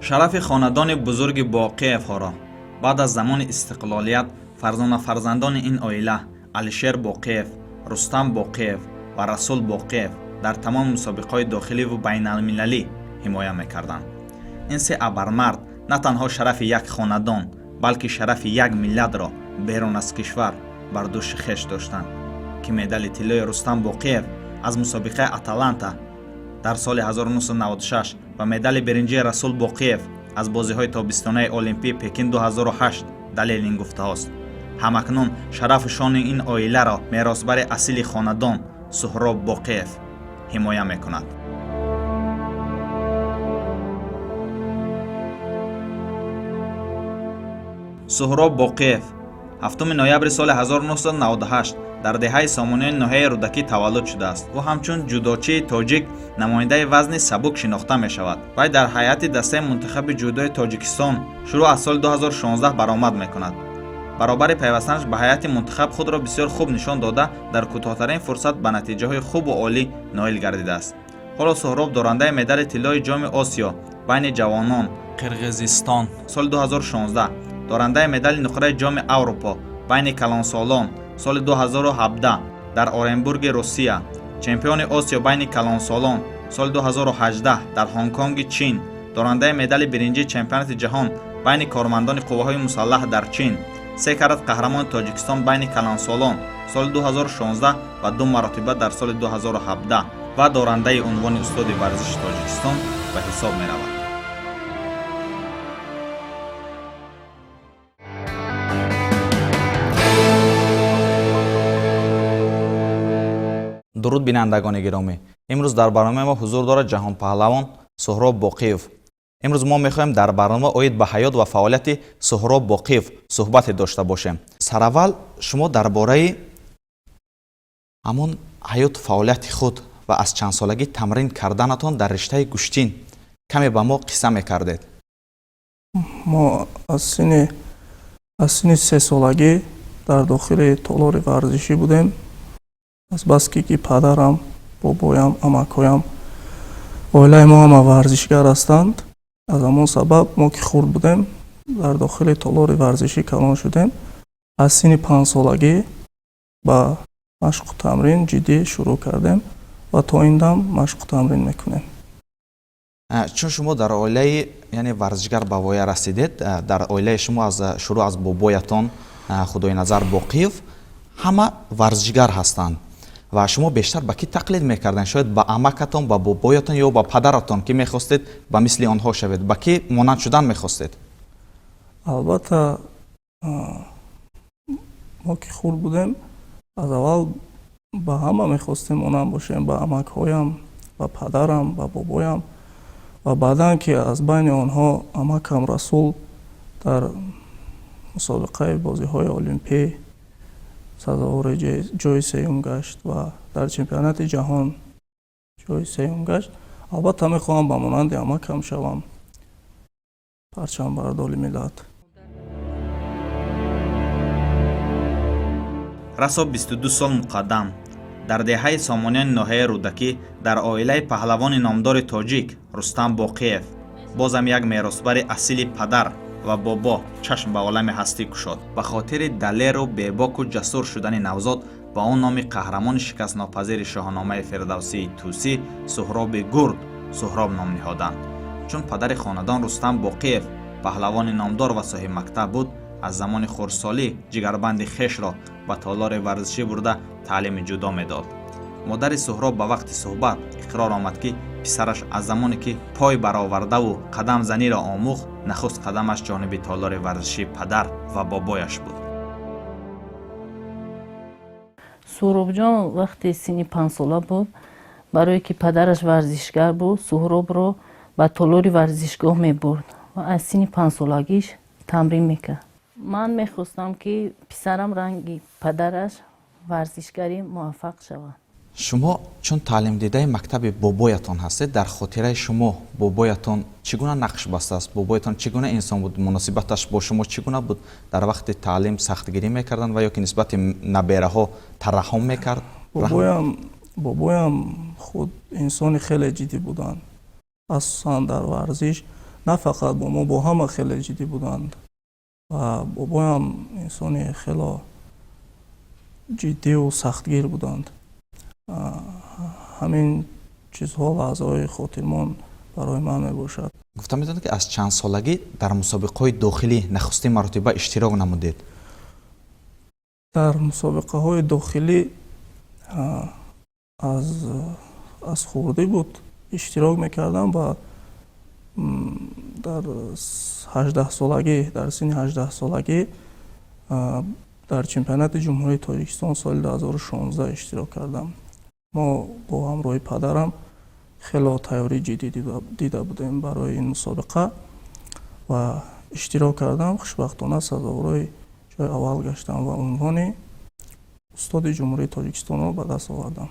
Шарафи хонадони бузурги Боқиевҳоро баъд аз замони истиқлолият фарзона фарзандони ин оила Алишер Боқиев, Рустам Боқиев ва Расул Боқиев дар тамоми мусобиқаҳои дохиливу байналмилалӣ ҳимоя мекарданд. Ин се абармард на танҳо шарафи як хонадон, балки шарафи як миллатро берун аз кишвар бар дӯши хеш доштанд, ки медали тиллои Рустам Боқиев аз мусобиқаи Аталанта дар соли 1996 ва медали биринҷии Расул Боқиев аз бозиҳои тобистонаи Олимпии Пекин 2008 далели ин гуфтаҳост. Ҳамакнун шарафу шони ин оиларо меросбари асили хонадон Суҳроб Боқиев ҳимоя мекунад. Суҳроб Боқиев 7 ноябри соли 1998 дар деҳаи Сомониёни ноҳияи Рӯдакӣ таваллуд шудааст. Ӯ ҳамчун ҷудочии тоҷик, намояндаи вазни сабук шинохта мешавад. Вай дар ҳайати дастаи мунтахаби ҷудои Тоҷикистон шурӯъ аз соли 2016 баромад мекунад. Баробари пайвастанаш ба ҳайати мунтахаб худро бисёр хуб нишон дода, дар кӯтоҳтарин фурсат ба натиҷаҳои хубу олӣ ноил гардидааст. Ҳоло Суҳроб дорандаи медали тиллои Ҷоми Осиё байни ҷавонон Қирғизистон соли 2016, дорандаи медали нуқраи Ҷоми Аврупо байни калонсолон соли 2017 дар Оренбурги Русия, чемпиони Осиё байни калонсолон соли 2018 дар Ҳонконги Чин, дорандаи медали биринҷии чемпионати ҷаҳон байни кормандони қувваҳои мусаллаҳ дар Чин, се карат қаҳрамони Тоҷикистон байни калонсолон соли 2016 ва ду маротиба дар соли 2017 ва дорандаи унвони устоди варзиши Тоҷикистон ба ҳисоб меравад. Дуруд, бинандагони гиромӣ! Имрӯз дар барномаи мо ҳузур дорад ҷаҳонпаҳлавон Суҳроб Боқиев. Имрӯз мо мехоҳем дар барнома оид ба ҳаёт ва фаъолияти Суҳроб Боқиев суҳбате дошта бошем. Сараввал шумо дар бораи ҳамон ҳаёту фаъолияти худ ва аз чандсолагӣ тамрин карданатон дар риштаи гӯштин каме ба мо қисса мекардед. Мо аз синни 3 солагӣ дар дохили толори варзишӣ будем. Азбаски ки падарам, бобоям, амакҳоям, оилаи мо ҳама варзишгар ҳастанд, аз ҳамон сабаб мо ки хурд будем, дар дохили толори варзишӣ калон шудем. Аз синни 5 солагӣ ба машқу тамрин ҷиддӣ шурӯъ кардем ва то ин дам машқу тамрин мекунем. Чун шумо дар оилаи, яъне, варзишгар ба воя расидед, дар оилаи шумо аз шурӯъ аз бобоятон Худоиназар Боқиев ҳама варзишгар ҳастанд ва шумо бештар ба кӣ тақлид мекардед? Шояд ба амакатон, ба бобоятон ё ба падаратон, ки мехостед ба мисли онҳо шавед? Ба кӣ монанд шудан мехостед? Албатта, мо ки хурд будем, аз аввал ба ҳама мехостем монанд бошем: ба амакҳоям, ба падарам, ба бобоям. Ва баъдан ки аз байни онҳо амакам Расул дар мусобиқаи бозиҳои олимпӣ сазовори ҷои сеюм гашт ва дар чемпионати ҷаҳон ҷои сеюм гашт, албатта мехоҳам ба монанди амакам шавам, парчамбардори миллат. Расо 22 сол муқаддам дар деҳаи Сомониёни ноҳияи Рӯдакӣ дар оилаи паҳлавони номдори тоҷик Рустам Боқиев, бозам як меросбари асили падар ва бобо, чашм ба олами ҳастӣ кушод. Ба хотири далеру бебоку ҷасур шудани навзод ба он номи қаҳрамони шикастнопазири Шоҳномаи Фирдавсии Тӯсӣ, Суҳроби Гурд, Суҳроб ном ниҳоданд. Чун падари хонадон Рустам Боқиев паҳлавони номдор ва соҳибмактаб буд, аз замони хурдсолӣ ҷигарбанди хешро ба толори варзишӣ бурда таълими ҷудо медод. Модари Суҳроб ба вақти суҳбат иқрор омад, ки писараш аз замоне ки пой баровардаву қадамзаниро омӯхт, нахуст қадамаш ҷониби толори варзишии падар ва бобояш буд. Суҳробҷон вақте синни 5 сола буд, барое ки падараш варзишгар буд, Суҳробро ба толори варзишгоҳ мебурд ва аз синни 5 солагиш тамрин мекард. Ман мехостам, ки писарам ранги падараш варзишгари муваффақ шавад. Шумо чун таълимдидаи мактаби бобоятон ҳастед, дар хотираи шумо бобоятон чӣ гуна нақш бастааст? Бобоятон чӣ гуна инсон буд? Муносибаташ бо шумо чӣ гуна буд? Дар вақти таълим сахтгирӣ мекарданд ва ё ки нисбати набераҳо тараҳҳум мекард? Бобоям худ инсони хеле ҷиддӣ буданд, асосан дар варзиш. На фақат бо мо, бо ҳама хеле ҷиддӣ буданд ва бобоям инсони хело ҷиддиву сахтгир буданд. Ҳамин чизҳо лаҳзаҳои хотирмон барои ман мебошад. Гуфта метавонед, ки аз чанд солагӣ дар мусобиқаҳои дохилӣ нахустин маротиба иштирок намудед? Дар мусобиқаҳои дохилӣ аз хурдӣ буд иштирок мекардам ва дар 18-солагӣ, дар синни 18-солагӣ дар чемпионати Ҷумҳурии Тоҷикистон соли 2016 иштирок кардам. Мо бо ҳамроҳи падарам хело тайёрии ҷиддӣ дида будем барои ин мусобиқа ва иштирок кардам. Хушбахтона, сазоворои ҷои аввал гаштам ва унвони устоди Ҷумҳурии Тоҷикистонро ба даст овардам.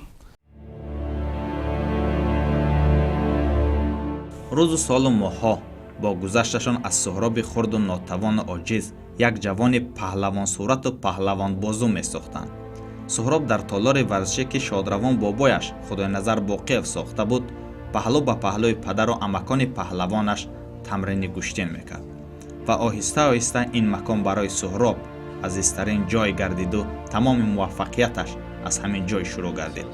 Рӯзу солу моҳҳо бо гузашташон аз Суҳроби хурду нотавону оҷиз як ҷавони паҳлавонсурату паҳлавонбозу месохтанд. Суҳроб дар толори варзише, ки шодравон бобояш Худойназар Боқиев сохта буд, паҳлӯ ба паҳлӯи падару амакони паҳлавонаш тамрини гӯштин мекард ва оҳиста оҳиста ин макон барои Суҳроб азизтарин ҷой гардиду тамоми муваффақияташ аз ҳамин ҷой шурӯъ гардид.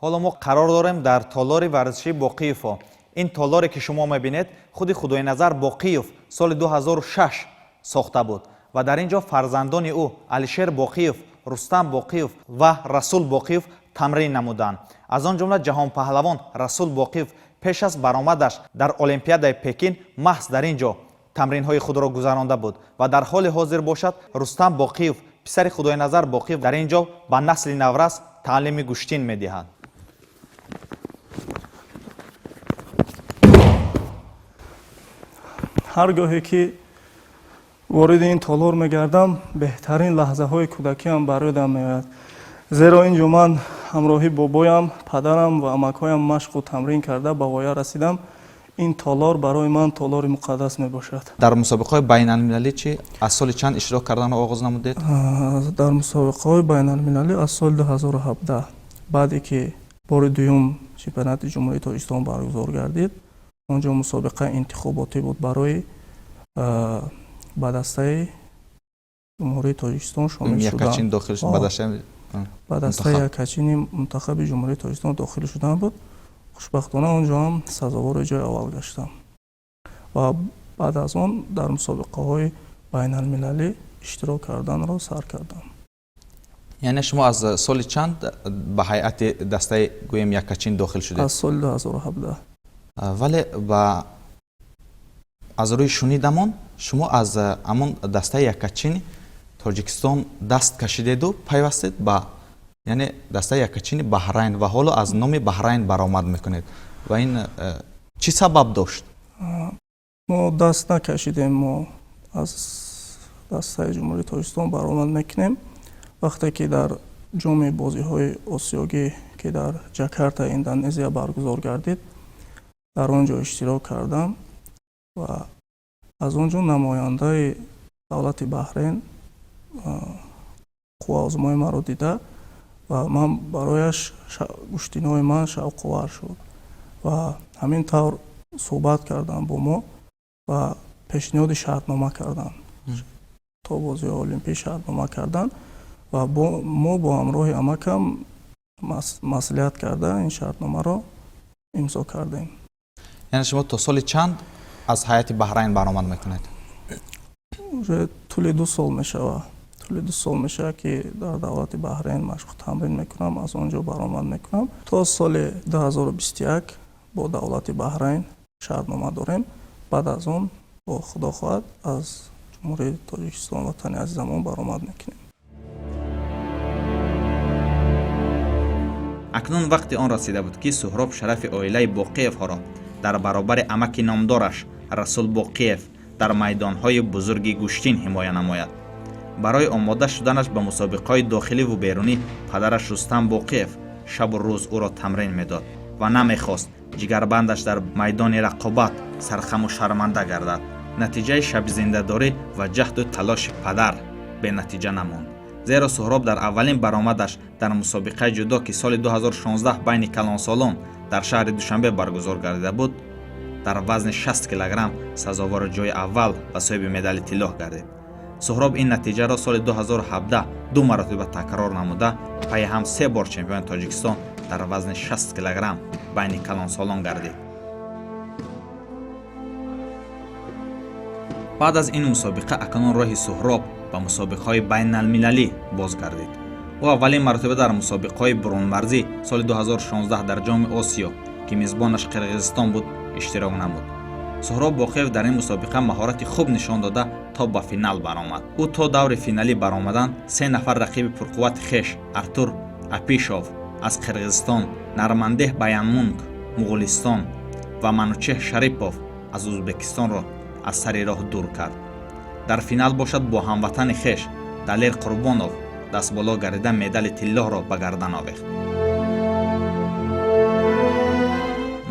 Ҳоло мо қарор дорем дар толори варзишии Боқиевҳо. Ин толоре, ки шумо мебинед, худи Худойназар Боқиев соли 2006 сохта буд ва дар ин ҷо фарзандони ӯ Алишер Боқиев, Рустам Боқиев ва Расул Боқиев тамрин намуданд. Аз он ҷумла ҷаҳонпаҳлавон Расул Боқиев пеш аз баромадаш дар Олимпиадаи Пекин маҳз дар ин ҷо тамринҳои худро гузаронда буд ва дар ҳоли ҳозир бошад, Рустам Боқиев, писари Худойназар Боқиев, дар ин ҷо ба насли наврас таълими гӯштин медиҳад. Ҳар гоҳе ки вориди ин толор мегардам, беҳтарин лаҳзаҳои кӯдакиам бар ёдам меояд, зеро ин ҷо ман ҳамроҳи бобоям, падарам ва амакҳоям машқу тамрин карда ба воя расидам. Ин толор барои ман толори муқаддас мебошад. Дар мусобиқаҳои байналмилалӣ чӣ, аз соли чанд иштирок карданро оғоз намудед? Дар мусобиқаҳои байналмилалӣ аз соли 2017, баъде ки бори дуюм чемпионати Ҷумҳурии Тоҷикистон баргузор гардид. Он ҷо мусобиқа интихоботӣ буд барои ба дастаи Ҷумҳурии Тоҷикистон шомил шудан. Ба дастаи якачини мунтахаби Ҷумҳурии Тоҷикистон дохил шудан буд. Хушбахтона, он ҷо ҳам сазовори ҷои аввал гаштам ва баъд аз он дар мусобиқаҳои байналмилалӣ иштирок карданро сар кардам. Яъне шумо аз соли чанд ба ҳайати дастаи, гӯем, якачин дохил шудед? Аз соли 2017. Вале ба аз рӯи шунидамон, шумо аз ҳамон дастаи якачини Тоҷикистон даст кашидеду пайвастед ба, яъне, дастаи якачини Баҳрайн ва ҳоло аз номи Баҳрайн баромад мекунед. Ва ин чӣ сабаб дошт? Мо даст накашидем, мо аз дастаи Ҷумҳурии Тоҷикистон баромад мекунем. Вақте ки дар ҷоми бозиҳои осиёгӣ, ки дар Ҷакарта, Индонезия баргузор гардид, дар он ҷо иштирок кардам ва аз он ҷо намояндаи давлати Баҳрайн қувваозмои маро дида ва ман барояш гӯштинои ман шавқовар шуд ва ҳамин тавр суҳбат кардам бо мо ва пешниҳоди шартнома карданд, то бозиҳои олимпӣ шартнома карданд ва мо бо ҳамроҳи амакам маслиҳат карда ин шартномаро имзо кардем. Яъне шумо то соли чанд аз ҳайати Баҳрайн баромад мекунед? Уже тӯли 2 сол мешавад, тӯли 2 сол мешавад, ки дар давлати Баҳрайн машқу тамрин мекунам, аз он ҷо баромад мекунам. То соли 2021 бо давлати Баҳрайн шартнома дорем. Баъд аз он, бо Худо хоҳад, аз Ҷумҳурии Тоҷикистон, ватани азизамон, баромад мекунем. Акнун вақти он расида буд, ки Суҳроб шарафи оилаи Боқиевҳоро дар баробари амаки номдораш Расул Боқиев дар майдонҳои бузурги гӯштин ҳимоя намояд. Барои омода шуданаш ба мусобиқаҳои дохиливу берунӣ падараш Рустам Боқиев шабу рӯз ӯро тамрин медод ва намехост. Ҷигарбандаш дар майдони рақобат сархаму шарманда гардад. Натиҷаи шабзиндадорӣ ва ҷаҳду талоши падар бенатиҷа намонд, зеро Суҳроб дар аввалин баромадаш дар мусобиқаи ҷудо, ки соли 2016 байни калонсолон дар шаҳри Душанбе баргузор гардида буд, дар вазни 60 килограмм сазовори ҷои аввал ва соҳиби медали тиллоҳ гардид. Суҳроб ин натиҷаро соли 2017 ду маротиба такрор намуда, пайи ҳам се бор чемпиони Тоҷикистон дар вазни 60 килограмм байни калонсолон гардид. Баъд аз ин мусобиқа акнун роҳи Суҳроб ба мусобиқаҳои байналмилалӣ боз гардид. Ӯ аввалин маротиба дар мусобиқаҳои бурунмарзӣ соли 2016 дар Ҷоми Осиё, ки мизбонаш Қирғизистон буд, иштирок намуд. Суҳроб Боқиев дар ин мусобиқа маҳорати хуб нишон дода, то ба финал баромад. Ӯ то даври финалӣ баромадан се нафар рақиби пурқуввати хеш, Артур Апишов аз Қирғизистон, Нармандеҳ Баянмунг Муғулистон ва Манучеҳ Шарипов аз Ӯзбекистонро аз сари роҳ дур кард. Дар финал бошад, бо ҳамватани хеш Далер Қурбонов дастболо гардида, медали тиллоҳро ба гардан овехт.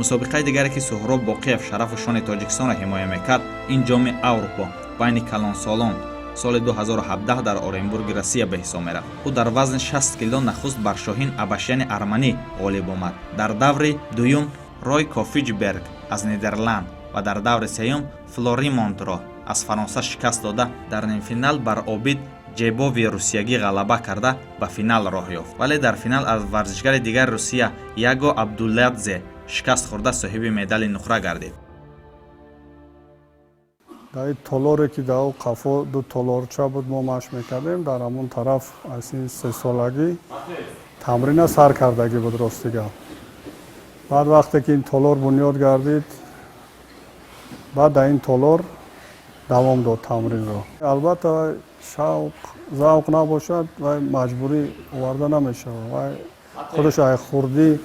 Мусобиқаи дигаре, ки Суҳроб Боқиев шарафу шони Тоҷикистонро ҳимоя мекард, ин Ҷоми Аврупо байни калонсолон соли 2017 дар Оренбурги Россия ба ҳисоб мерафт. Ӯ дар вазни 60 кило нахуст бар Шоҳин Абашяни арманӣ ғолиб омад, дар даври дуюм Рой Кофиҷберг аз Нидерланд ва дар даври сеюм Флоримонтро аз Фаронса шикаст дода, дар нимфинал бар Обид Ҷебови русиягӣ ғалаба карда, ба финал роҳ ёфт, вале дар финал аз варзишгари дигари Русия Яго Абдулладзе шикаст хӯрда, соҳиби медали нуқра гардид. Дар ин толоре, ки дар қафо ду толорча буд, мо машқ мекардем. Дар ҳамон тараф аз ин сесолагӣ тамрина сар кардагӣ буд, рости гап. Баъд вақте ки ин толор бунёд гардид, баъд дар ин толор давом дод тамринро. Албатта, шавқ, завқ набошад, вай маҷбурӣ оварда намешавад. Вай худаш ай хурдӣ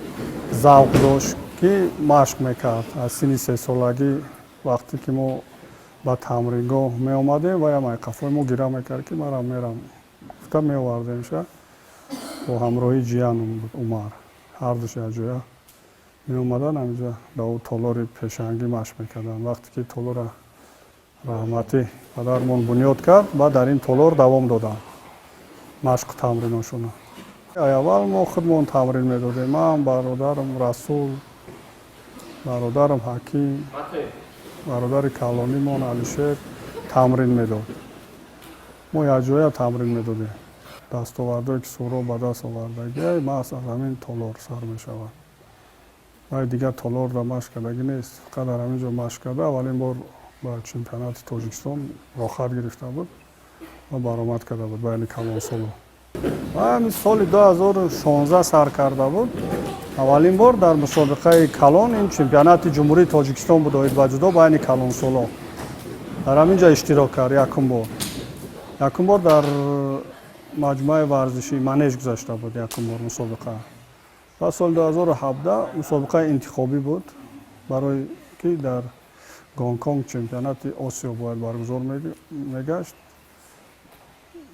завқ дошт, ки машқ мекард. Аз синни сесолагӣ, вақте ки мо ба тамрингоҳ меомадем, ваям ай қафои мо гира мекард, ки марам мерам гуфта, меовардемша бо ҳамроҳии ҷияном буд, Умар. Ҳардуш якҷоя меомадан, ҳаминҷа дар толори пешангӣ машқ мекарданд. Вақте ки толора раҳматӣ падармон бунёд кард, баъд дар ин толор давом доданд машқу тамриношона. Аввал мо худмон тамрин медодем: ман, бародарам Расул, бародарам Ҳаким, бародари калонимон Алишер тамрин медод. Мо якҷоя тамрин медодем. Дастовардое, ки Суҳроб ба даст овардагиай, маҳз аз ҳамин толор сар мешавад. Вай дигар толорда машқ кардагӣ нест, фақат дар ҳамин ҷо машқ карда, аввалин бор ба чемпионати Тоҷикистон роҳхат гирифта буд ва баромад карда буд байни калонсоло. Ҳамин соли 2016 сар карда буд. Аввалин бор дар мусобиқаи калон, ин чемпионати Ҷумҳурии Тоҷикистон буд оид ба ҷудо байни калонсоло, дар ҳамин ҷо иштирок кард якум бор. Якум бор дар маҷмӯаи варзишӣ Манеж гузашта буд якум бор мусобиқа. Ва соли 2017 мусобиқаи интихобӣ буд, барои ки дар Гонконг чемпионати Осиё бояд баргузор мегашт.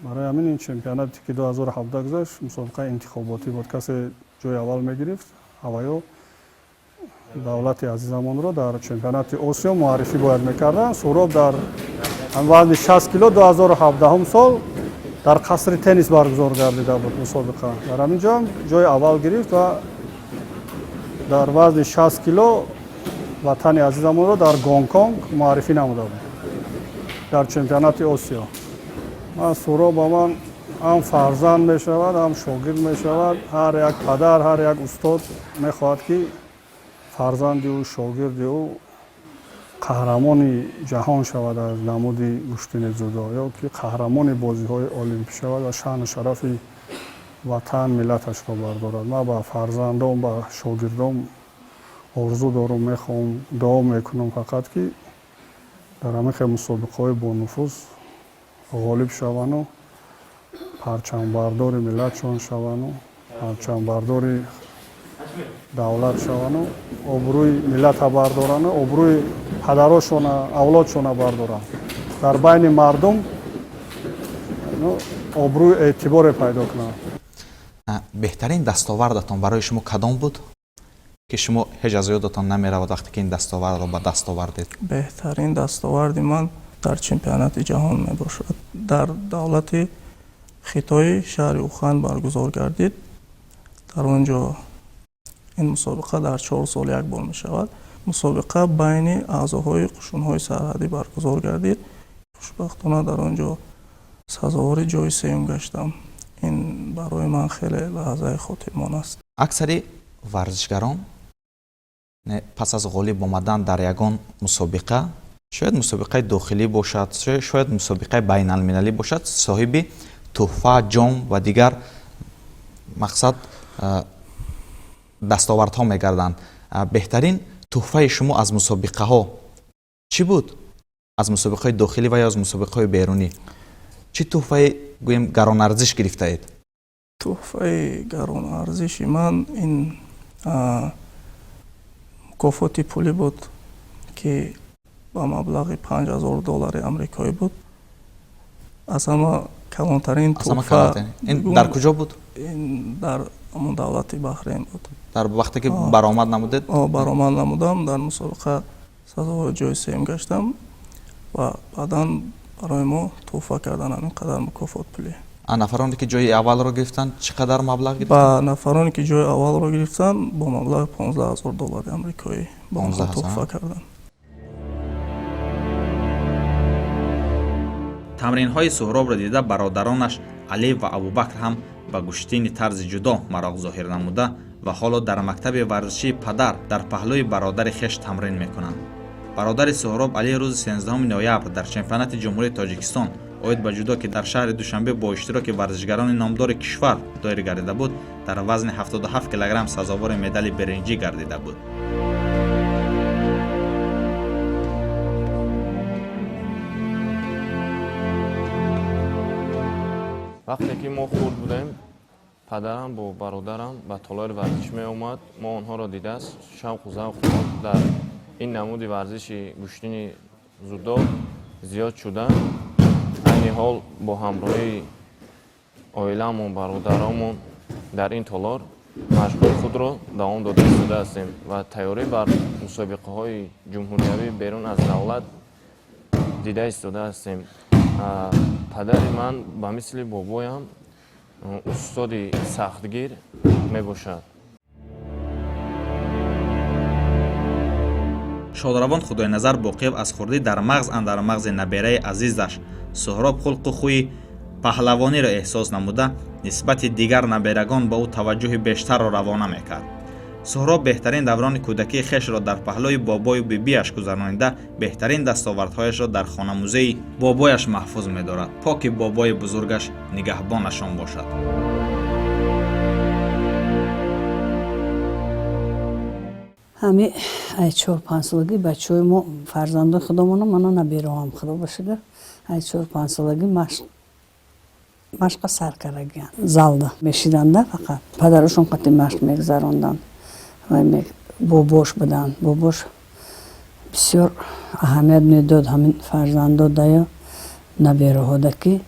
Барои ҳамин ин чемпионате, ки 2017 гузашт, мусобиқаи интихоботӣ буд. Касе ҷои аввал мегирифт, ҳаваё давлати азизамонро дар чемпионати Осиё муаррифӣ бояд мекарданд. Суҳроб дар вазни 60 кило 2017 сол дар қасри теннис баргузор гардида буд мусобиқа. Дар ҳамин ҷо ҷои аввал гирифт ва дар вазни 60 кило ватани азизамонро дар Гонконг муаррифӣ намуда буд дар чемпионати Осиё. Ман, Суҳроб ба ман ҳам фарзанд мешавад, ҳам шогирд мешавад. Ҳар як падар, ҳар як устод мехоҳад, ки фарзанди ӯ, шогирди ӯ қаҳрамони ҷаҳон шавад аз намуди гӯштини ҷудо ё ки қаҳрамони бозиҳои олимпӣ шавад ва шаъну шарафи ватан, миллаташро бардорад. Ман ба фарзандом, ба шогирдом орзу дорум, мехоҳам, дуо мекунам фақат, ки дар ҳамин хел мусобиқаҳои бонуфуз ғолиб шаванду парчамбардори миллатшон шаванду парчамбардори давлат шаванду обрӯи миллата бардоранду обрӯи падарошона, авлодшона бардоранд, дар байни мардум обрӯи эътиборе пайдо кунанд. Беҳтарин дастовардатон барои шумо кадом буд? Ки шумо ҳеҷ аз ёдатон намеравад, вақте ки ин дастовардро ба даст овардед? Беҳтарин дастоварди ман дар чемпионати ҷаҳон мебошад. Дар давлати Хитои, шаҳри Ухан баргузор гардид. Дар он ҷо ин мусобиқа дар 4 сол як бор мешавад. Мусобиқа байни аъзоҳои қушунҳои сарҳадӣ баргузор гардид. Хушбахтона, дар он ҷо сазовори ҷои сеюм гаштам. Ин барои ман хеле лаҳзаи хотирмон аст. Аксари варзишгарон пас аз ғолиб омадан дар ягон мусобиқа, шояд мусобиқаи дохилӣ бошад, шояд мусобиқаи байналмилалӣ бошад, соҳиби тӯҳфа, ҷом ва дигар мақсад дастовардҳо мегарданд. Беҳтарин тӯҳфаи шумо аз мусобиқаҳо чӣ буд? Аз мусобиқаҳои дохилӣ ва ё аз мусобиқаҳои берунӣ чӣ тӯҳфаи, гӯем, гаронарзиш гирифтаед? Тӯҳфаи гаронарзиши ман ин мукофоти пулӣ буд, ки ба маблағи 5000 доллари амрикоӣ буд. Аз ҳама калонтарин тӯҳфа. Ин дар куҷо буд? Ин дар ҳамон давлати Баҳрейн буд. Дар вақте ки баромад намудед? Баромад намудам, дар мусобиқа сазовори ҷои сеюм гаштам ва баъдан барои мо тӯҳфа кардан ҳамин қадар мукофот пулӣ. Нафароне ки ҷои аввалро гирифтанд, чӣ қадар маблағ гирифтанд? Ба нафароне ки ҷои аввалро гирифтанд, бо маблағи 15 000 доллари амрикоӣ ба онҳо тӯҳфа карданд. Тамринҳои Суҳробро дида, бародаронаш Алӣ ва Абубакр ҳам ба гӯштини тарзи ҷудо мароқ зоҳир намуда ва ҳоло дар мактаби варзишии падар дар паҳлӯи бародари хеш тамрин мекунанд. Бародари Суҳроб Алӣ рӯзи 13 ноябр дар чемпионати Ҷумҳурии Тоҷикистон оид ба ҷудо, ки дар шаҳри Душанбе бо иштироки варзишгарони номдори кишвар доир гардида буд, дар вазни 77 килограмм сазовори медали биринҷӣ гардида буд. Вақте ки мо хурд будем, падарам бо бародарам ба толори варзиш меомад. Мо онҳоро дидааст, шавқу завқи мо дар ин намуди варзиши гӯштини дзюдо зиёд шуда, айни ҳол бо ҳамроҳии оиламон, бародаромон дар ин толор машқҳои худро давом дода истода ҳастем ва тайёрӣ бар мусобиқаҳои ҷумҳуриявӣ, берун аз давлат дида истода ҳастем. Падари ман ба мисли бобоям устоди сахтгир мебошад. Шодравон Худойназар Боқиев аз хурдӣ дар мағз андар мағзи набераи азизаш Суҳроб хулқу хӯи паҳлавониро эҳсос намуда, нисбати дигар наберагон ба ӯ таваҷҷӯҳи бештарро равона мекард. Суҳроб беҳтарин даврони кӯдакии хешро дар паҳлӯи бобою бибиаш гузаронида, беҳтарин дастовардҳояшро дар хонамузеи бобояш маҳфуз медорад. Поки бобои бузургаш нигаҳбонашон бошад. Ҳами ай 4-5 солагӣ бачаҳои мо, фарзандои худомона, мана набераҳам, худо бошага, ай 4-5 солагӣ машқа сар кардагиян. Залда мешиданда, фақат падарашон қати машқ мегузаронданд. Бобош буданд. Бобош бисёр аҳамият медод ҳамин фарзандодаю набераҳода, ки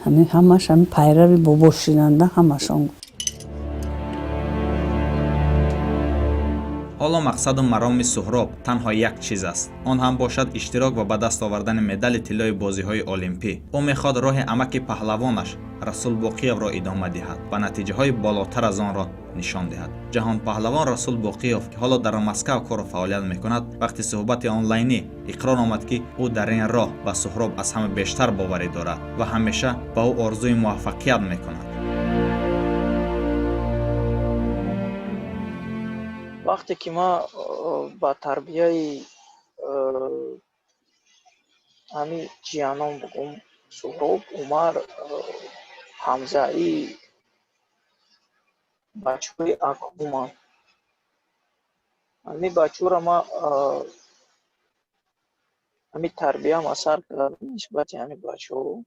ҳамин ҳамаш ҳамин пайрави бобош шиданда ҳамашон. Ҳоло мақсаду мароми Суҳроб танҳо як чиз аст, он ҳам бошад иштирок ва ба даст овардани медали тиллои бозиҳои олимпӣ. Ӯ мехоҳад роҳи амаки паҳлавонаш Расул Боқиевро идома диҳад ва натиҷаҳои болотар аз онро нишон диҳад. Ҷаҳонпаҳлавон Расул Боқиев, ки ҳоло дар Москав кору фаъолият мекунад, вақти суҳбати онлайнӣ иқрор омад, ки ӯ дар ин роҳ ба Суҳроб аз ҳама бештар боварӣ дорад ва ҳамеша ба ӯ орзуи муваффақият мекунад. Вақте ки ман ба тарбияи ҳамин ҷиянон бугум, Суҳроб, Умар, Ҳамза, и бачаҳои акуман, ҳамин бачаҳоро ман ҳамин тарбиям асар кардам нисбати ҳамин бачаҳо.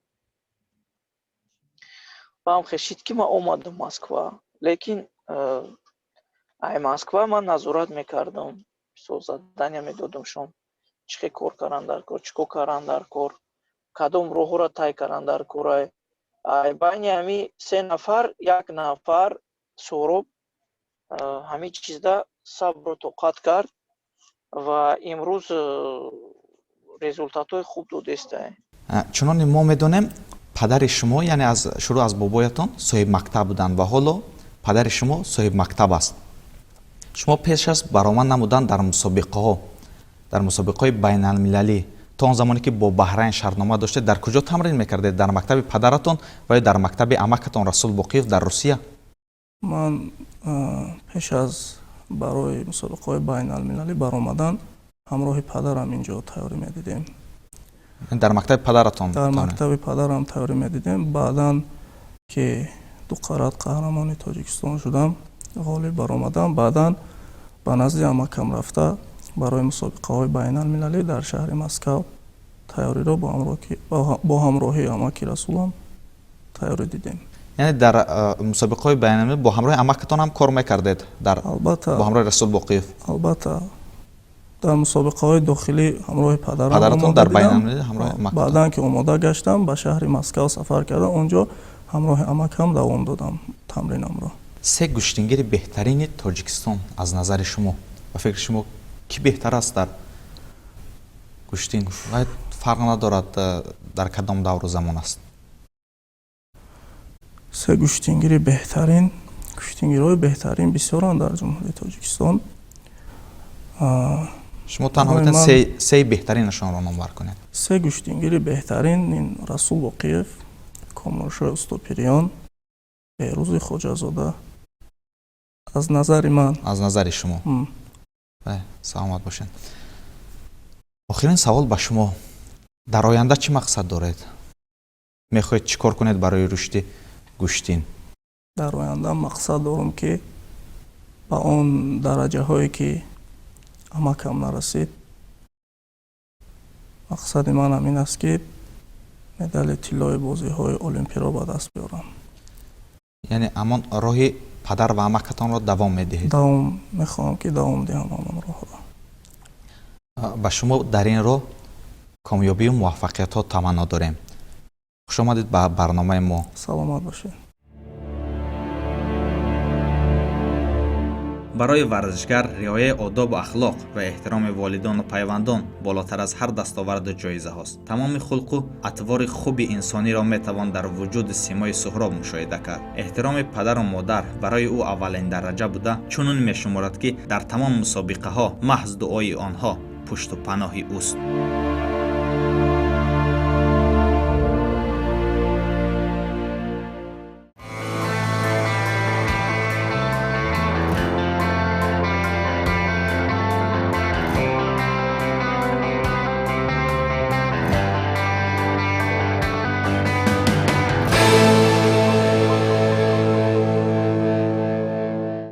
Баъам хешид, ки ман омадам Москва, лекин ай Москва ман назорат мекардам, мисол, задания медодамшон, чӣ хел кор кардан дар кор, чӣ кор кардан дар кор, кадом роҳҳоро тай кардан дар кор. Ай байни ҳамин се нафар як нафар, Суҳроб, ҳамин чизда. Сабру тоқат кард ва имрӯз результатҳои хуб додестай. Чуноне мо медонем, падари шумо, яъне аз шурӯъ аз бобоятон соҳибмактаб буданд ва ҳоло падари шумо соҳибмактаб аст. Шумо пеш аз баромад намудан дар мусобиқаҳо, дар мусобиқаҳои байналмилалӣ, то он замоне ки бо Баҳрайн шартнома доштед, дар куҷо тамрин мекардед? Дар мактаби падаратон ва ё дар мактаби амакатон Расул Боқиев дар Русия? Ман пеш аз барои мусобиқаҳои байналмилалӣ баромадан ҳамроҳи падарам инҷо тайёрӣ медидем. Дар мактаби падаратон? Дар мактаби падарам тайёрӣ медидем. Баъдан ки ду карат қаҳрамони Тоҷикистон шудам, ғолиб баромадам, баъдан ба назди амакам рафта, барои мусобиқаҳои байналмилалӣ дар шаҳри Москав тайёриро бо ҳамроҳии амаки Расулам тайёрӣ дидем. Яъне дар мусобиқаҳои байналмилалӣ бо ҳамроҳи амакатон ҳам кор мекардед дар Албатта. Бо ҳамроҳи Расул Боқиев? Албатта, дар мусобиқаҳои дохилӣ ҳамроҳи падарам Падаратон, омода дар дидам. байналмилалӣ ҳамроҳи амакатон. Баъдан ки омода гаштам, ба шаҳри Москав сафар кардам, он ҷо ҳамроҳи амакам давом додам тамринамро. Се гӯштингири беҳтарини Тоҷикистон аз назари шумо, ба фикри шумо, кӣ беҳтар аст дар гӯштин? Ва фарқ надорад, дар кадом давру замон аст. Се гӯштингири беҳтарин. Гӯштингирҳои беҳтарин бисёранд дар Ҷумҳурии Тоҷикистон. Шумо танҳо Барои метавонед сеи беҳтаринашонро номбар кунед. Се гӯштингири беҳтарин ин Расул Боқиев, Комроншоҳи Устопириён, Беҳрӯзи Хоҷазода, аз назари ман. Аз назари шумо. Бале, саломат бошед. Охирин савол ба шумо: дар оянда чӣ мақсад доред? Мехоҳед чӣ кор кунед барои рушди гӯштин? Дар оянда мақсад дорам, ки ба он дараҷаҳое ки амакам нарасид, мақсади ман ҳамин аст, ки медали тиллои бозиҳои олимпиро ба даст биёрам. Яъне ҳамон роҳи падар ва амакатонро давом медиҳед? Давом, мехоҳам, ки давом диҳам ҳамон роҳро. Ба шумо дар ин роҳ комёбию муваффақиятҳо таманно дорем. Хуш омадед ба барномаи мо. Саломат бошед. Барои варзишгар риояи одобу ахлоқ ва эҳтироми волидону пайвандон болотар аз ҳар дастоварду ҷоизаҳост. Тамоми хулқу атвори хуби инсониро метавон дар вуҷуди симои Суҳроб мушоҳида кард. Эҳтироми падару модар барои ӯ аввалин дараҷа буда, чунон мешуморад, ки дар тамом мусобиқаҳо маҳз дуои онҳо пушту паноҳи ӯст.